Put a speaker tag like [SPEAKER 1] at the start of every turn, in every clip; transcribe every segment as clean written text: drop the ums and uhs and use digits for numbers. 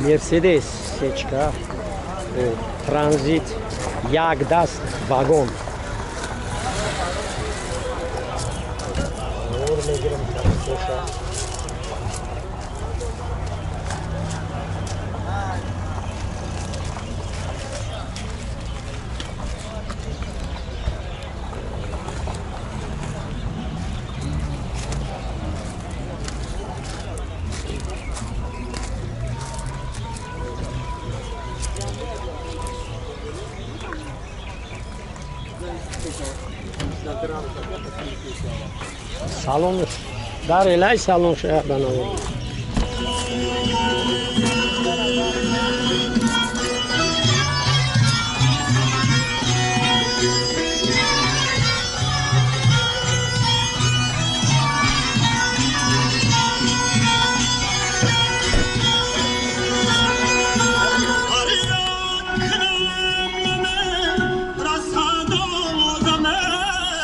[SPEAKER 1] Мерседес сечка, транзит, як даст вагон. Мегирам тарафоша. Салон дар элай салон шаҳр.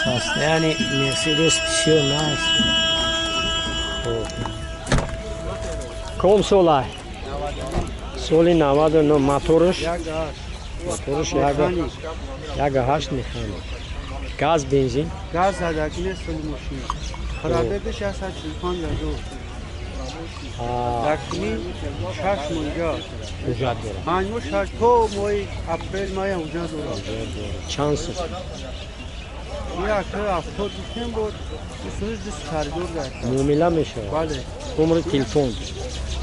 [SPEAKER 1] Состояние Мерседес все nice. Ком сола? Соли 99 моторш. Моторш яга 8 механик. Газ бензин?
[SPEAKER 2] Газ задагине соли мошин. Пробегаш 145 ҳазор. Дакни 6 моҳ
[SPEAKER 1] ҳуҷҷат дорад.
[SPEAKER 2] 5 моҳ 6 то моҳи апрел май ҳуҷҷат дорад.
[SPEAKER 1] Чанд сум?
[SPEAKER 2] Як 70 гуфтем буд, 22 харидор кард.
[SPEAKER 1] Муомила мешавад?
[SPEAKER 2] Бале.
[SPEAKER 1] Номери телефон?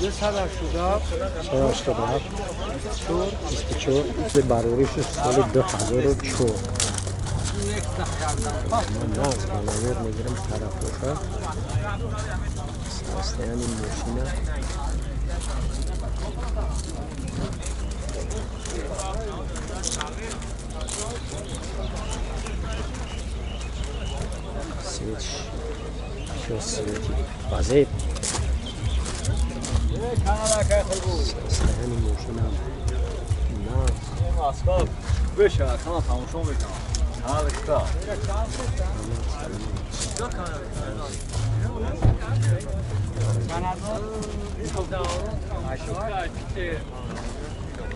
[SPEAKER 2] 187
[SPEAKER 1] 187 24 барориш соли 2004. Ман нағз ба навор мегирам тарафоша. Состояние мошина. Свет, все светит. Базет. Состояние мошина.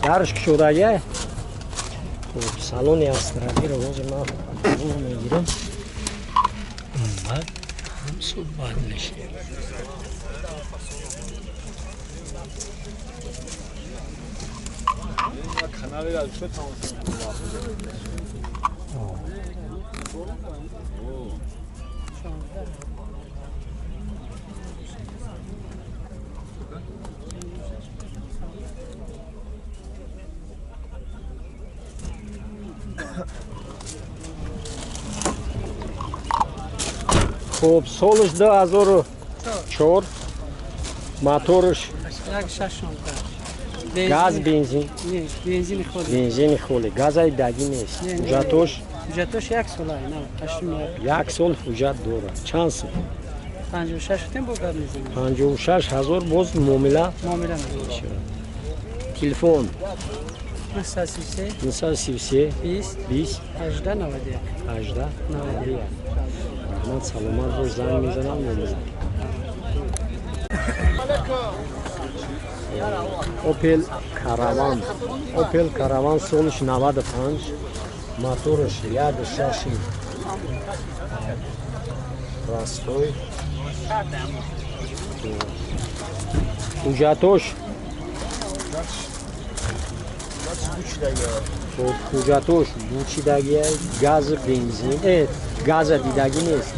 [SPEAKER 1] Дарш кушодагия. Хуб, салони Астравиро ҳозир ман мегирам. Баъд ҳам суҳбат мешавем. Хуб, солаш 2004, моторш газ бензин.
[SPEAKER 3] Бензини холи.
[SPEAKER 1] Бензини холи. Газаи дагӣ нест. Ҳуҷҷатош?
[SPEAKER 3] Ҳуҷҷатош як сола,
[SPEAKER 1] як сол ҳуҷҷат дорад. Чанд сум?
[SPEAKER 3] 56 шудем, бо гап мезанем.
[SPEAKER 1] 56 ҳазор боз муомила?
[SPEAKER 3] Муомила мешавад.
[SPEAKER 1] Телефон?
[SPEAKER 3] 933
[SPEAKER 1] 933
[SPEAKER 3] 20
[SPEAKER 1] 20
[SPEAKER 3] 18 91
[SPEAKER 1] 18 91. Раҳмат, саломат бош, занг мезанам, муомила. Opel Caravan. Opel Caravan солиш 95, моторш 1.6 простой. Ҳуҷҷатош? Ҳуҷҷатош бучидагия, газ бензин. Газа дидагӣ нест.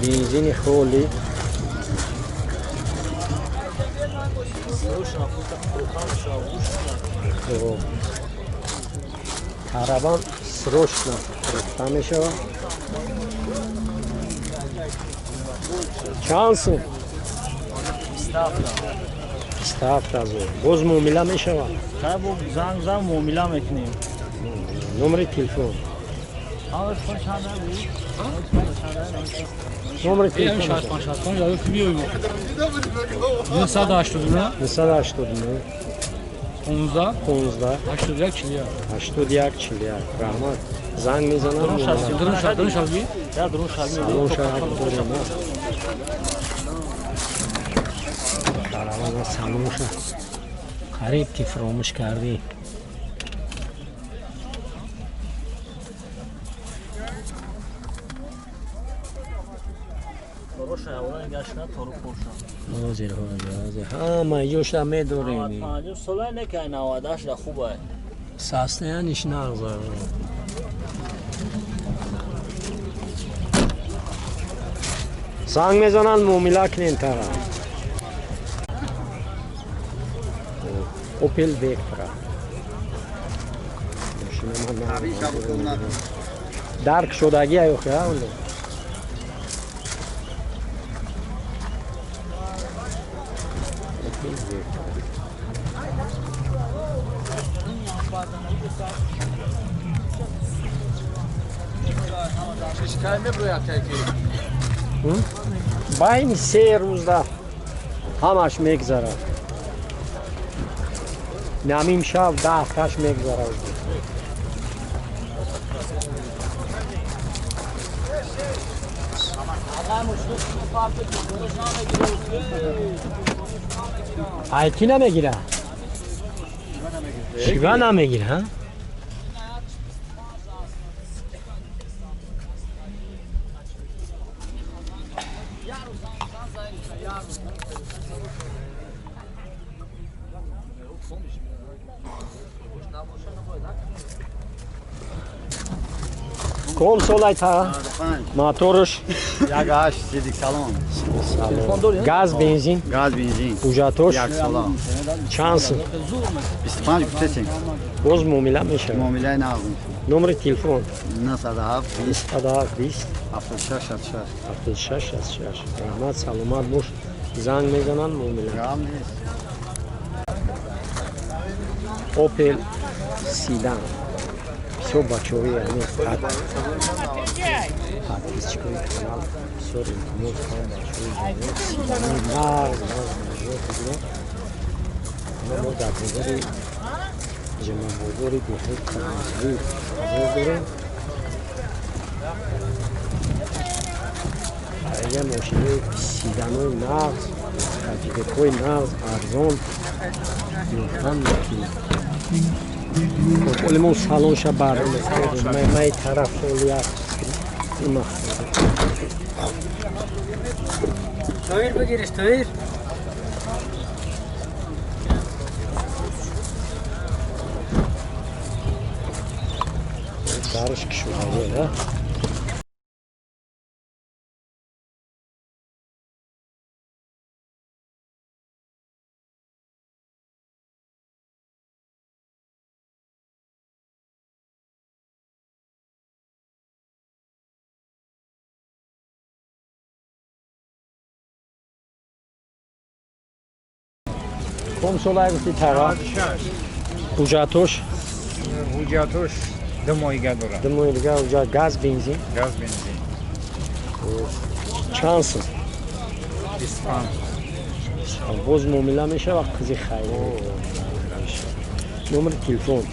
[SPEAKER 1] Бензини холи. Караван срочно фурӯхта мешавад. Чанд сум? 27 ҳазор. Боз муомила мешавад?
[SPEAKER 4] Занг муомила мекунем.
[SPEAKER 1] Номери телефон? Номери телефон?
[SPEAKER 4] 989
[SPEAKER 1] 989
[SPEAKER 4] 15
[SPEAKER 1] 15
[SPEAKER 4] 81 41
[SPEAKER 1] 81 41. Раҳмат. Занг мезанам. Салон шаҳр дорем. Дар аввал салонша қариб ки фаромӯш кардӣ. Ҳозир, ҳозир, ҳозир. Ҳама ҷоша медорем.
[SPEAKER 4] 95 сола не ки 98 хуб аст.
[SPEAKER 1] Состояниш нағз. Занг мезананд, муомила кунем тара. Opel Vectra. Дарк шудагӣ аюхи, а? Opel Vectra. Байни се рӯзда ҳамаш мегзарад. Намим шаб 10 таш мегзарад. Ай ки намегира? Шива намегира? Ком солай та? Моторш?
[SPEAKER 2] Як ҳашт, сидик салон.
[SPEAKER 1] Газ, бензин?
[SPEAKER 2] Газ, бензин.
[SPEAKER 1] Ҳуҷҷатош?
[SPEAKER 2] Як сола.
[SPEAKER 1] Чанд сум?
[SPEAKER 2] 25 гуфтесем.
[SPEAKER 1] Боз муомила мешавад?
[SPEAKER 2] Муомилаи нағз.
[SPEAKER 1] Номери телефон?
[SPEAKER 2] 907
[SPEAKER 1] 907 20
[SPEAKER 2] 76 66.
[SPEAKER 1] 76 66. Раҳмат, саломат бош. Занг мезананд, муомила.
[SPEAKER 2] Гап нест.
[SPEAKER 1] Опел седан. Бисёр бачаҳои яъне подписчикои канал бисёр илтимос кардам, бачаҳои ҷавон седанои нағз нағз бигиранд. Мо дар бозори Ҷамъбозори деҳаи Қурбонқулӣ қарор дорем. Я мошинои седанои нағз, хатибекҳои нағз, арзон ёфтан мумкин. Оли мо салонша бармай май тараф оли як има.
[SPEAKER 3] Тоир бигириш, тоир.
[SPEAKER 1] Дарш кушода. Ком солай гуфти тара? Ҳуҷҷатош?
[SPEAKER 5] Ҳуҷҷатош 2 моҳига дорад.
[SPEAKER 1] 2 моҳи дига ҳуҷҷат. Газ, бензин?
[SPEAKER 5] Газ, бензин.
[SPEAKER 1] Чанд сум?
[SPEAKER 5] 25.
[SPEAKER 1] Боз муомила мешавад, қизи хайр. Номери телефон?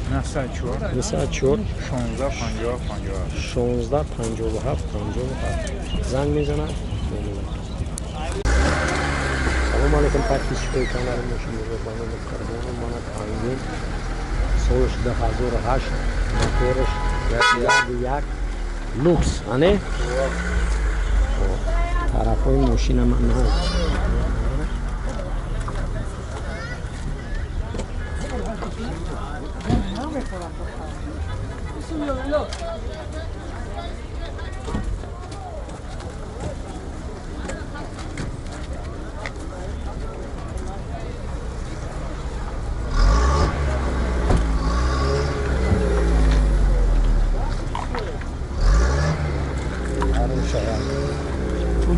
[SPEAKER 5] 904
[SPEAKER 1] 904
[SPEAKER 5] 16 57 57.
[SPEAKER 1] 16 57 57. Занг мезанад, муомила. Салом алейкум, подписчикои канали Мошинбозор, ба номи Қурбону. Мана Тангин, солш 2008, моторш 1.1, люкс, ане тарафҳои мошина ман на.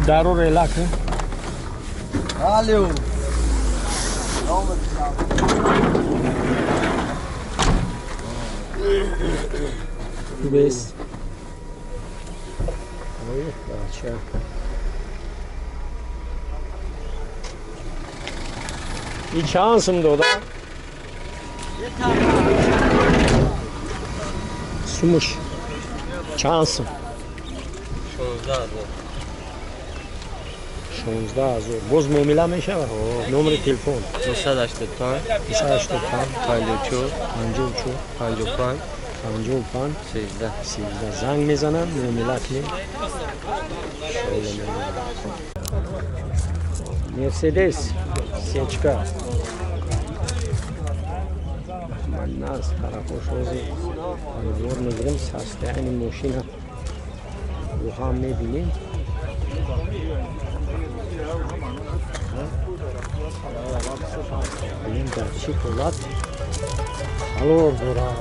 [SPEAKER 1] Дару релак.
[SPEAKER 2] Алло.
[SPEAKER 1] Бес. Ой, бача. И чанд сум дода? Сумуш. Чанд сум? 16 000. Боз муомила мешавад? Номери телефон?
[SPEAKER 6] 985.
[SPEAKER 1] 985.
[SPEAKER 6] 54.
[SPEAKER 1] 54.
[SPEAKER 6] 55.
[SPEAKER 1] 55.
[SPEAKER 6] 13.
[SPEAKER 1] 13. Занг мезананд, муомила кунем. Мерседес сечка ман аз тарафош ҳозир навор мегирем, состояние мошина рӯ ҳам мебинем. Бинем, дар чӣ ҳолат қарор дорад.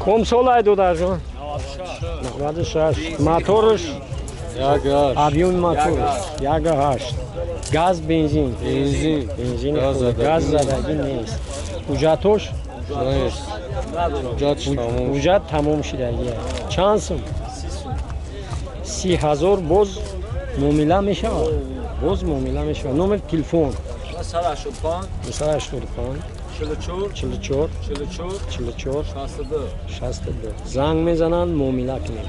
[SPEAKER 1] Ком солай, додарҷон? 96. Моторш? Объёми моторш 1,8. Газ, бензин?
[SPEAKER 6] Бензин.
[SPEAKER 1] Бензин. Газ задагӣ нест. Ҳуҷҷатош? Ҳуҷҷат тамом шудагия. Чанд сум? 30 000. Боз муомила мешавад, боз муомила мешавад. Номери телефон?
[SPEAKER 4] 985.
[SPEAKER 1] 985.
[SPEAKER 4] 44.
[SPEAKER 1] 44.
[SPEAKER 4] 44.
[SPEAKER 1] 44.
[SPEAKER 4] 62.
[SPEAKER 1] 62. Занг мезананд, муомила кунед.